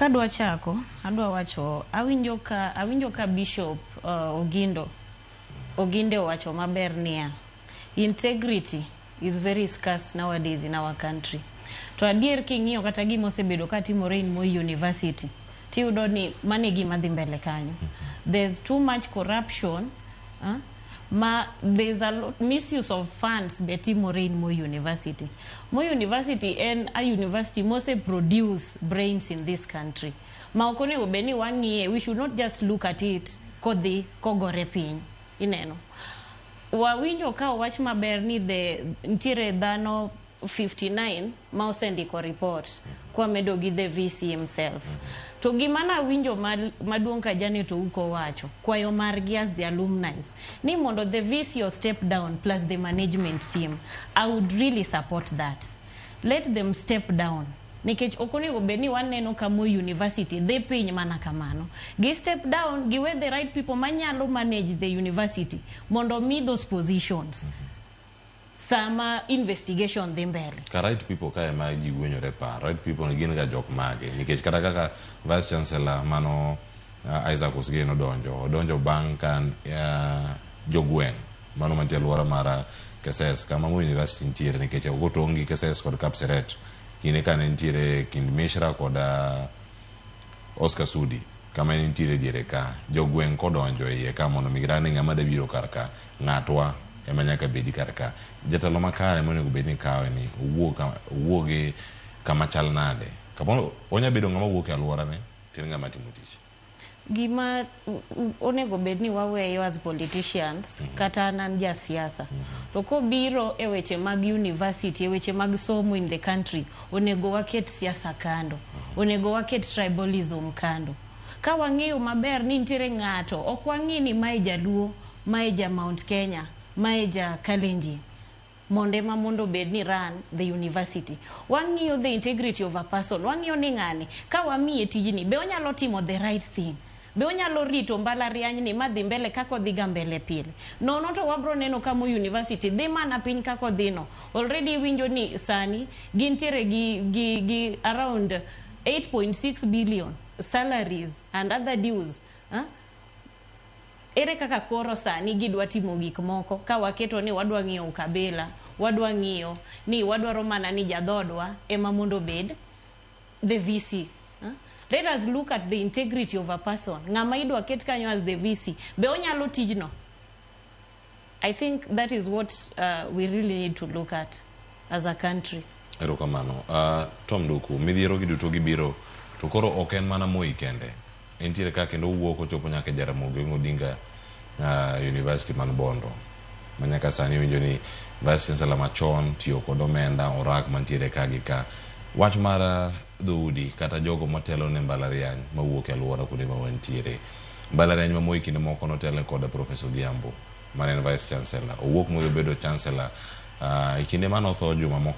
Kadwa chako, adwa wacho, awinjo ka Bishop Ogindo Oginde owacho maber niya, integrity is very scarce nowadays in our country. To adier king'iyo kata gima osebedo katimore in Moi University, tiyudo ni mano e gima dhi mbele kanyo. There's too much corruption, ma there's a lot, misuse of funds be timore in Moi University. Moi University en a university mose produce brains in this country. Ma ok onego bed ni wang'iye, we should not just look at it kodhi kogore piny. Ineno. Wawinjo ka owach maber ni the nitiere dhano 59 ma osendiko report kwamedo gi the VC himself. To gima nawinjo maduong' ka Janet Ouko wacho, kwayo margi as the alumni, ni mondo the VC o step down plus the management team. I would really support that. Let them step down. Nikech ok onego bed ni waneno ka Moi University dhi piny mana kamano. Gi step down, giwe the right people manyalo manage the university mondo mi those positions. Sama investigation dhi mbele. Ka right people kae ma ji gwenyore par, right people ni gin ga jok mage? Nikech kata kaka vice chancellor mano Isaac Osgei nodonjo, odonjo bang' ka jogweng' mano mantie alwora mar Keses kama Moi University nitiere, nikech ok otong' gi Keses kod Kapseret kinde ka ne nitiere kind Mishra kod Oscar Sudi kama ne nitiere diere ka jogweng' kodonjo e iye ka mondo mi girang ni ng'ama dabiro kar ka ng'atwa ema nyaka bedi kar ka. Jatelo makare monego bed ni kawe ni owuog kama chal nade? Kapo onya bedo ng'ama wuok e alworane to en ng'ama timo tich. Gima onego bed ni waweyo as politicians, kata an an jasiasa, to kobiro e weche mag university, e weche mag somo in the country, onego waket siasa kando, onego waket tribalism kando. Ka wang'eyo maber ni nitiere ng'ato, ok wang'i ni mae Jaluo, mae ja Mount Kenya, mae ja Kalenjin, mondo ema mondo obed ni run the university. Wang'iyo the integrity of a person. Wang'iyo ni ng'ani ka wamiye tijni, be onyalo timo the right thing? Be onyalo rito mbalariany ni madhi mbele kaka odhi ga mbele pile? Nono to wabro neno ka Moi University dhi mana piny kaka odhi no. Already iwinjo ni sani gintiere gi around 8.6 billion salaries and other dues. Huh? Ere kaka koro sani gidwa timo gik moko ka waketo ni wadwa ng'iyo ukabila, wadwa ng'iyo ni wadwaro mana ni jadhodwa ema mondo obed the VC, huh? Let us look at the integrity of a person. Ng'ama idwa ket kanyo as the VC, be onyalo tijno? I think that is what we really need to look at as a country. Erokamano. Tom Duku, midhiero gi duto gibiro to koro ok en mana Moi kende. Entiere ka kendo owuok ochopo nyaka e Jaramogi Oginga Odinga University man Bondo. Ma nyaka sani winjo ni Vice Chancellor machon tiyo kod omenda orak mantiere ka gi ka. Wach mar dhoudi kata jogo motelo ne mbalariany mawuok e alwora kuonde ma wantiere. Mbalariany ma Moi kinde moko notelne kod Professor Odhiambo mane en Vice Chancellor. Owuok modhi obedo Chancellor e kinde mane otho juma mokalo.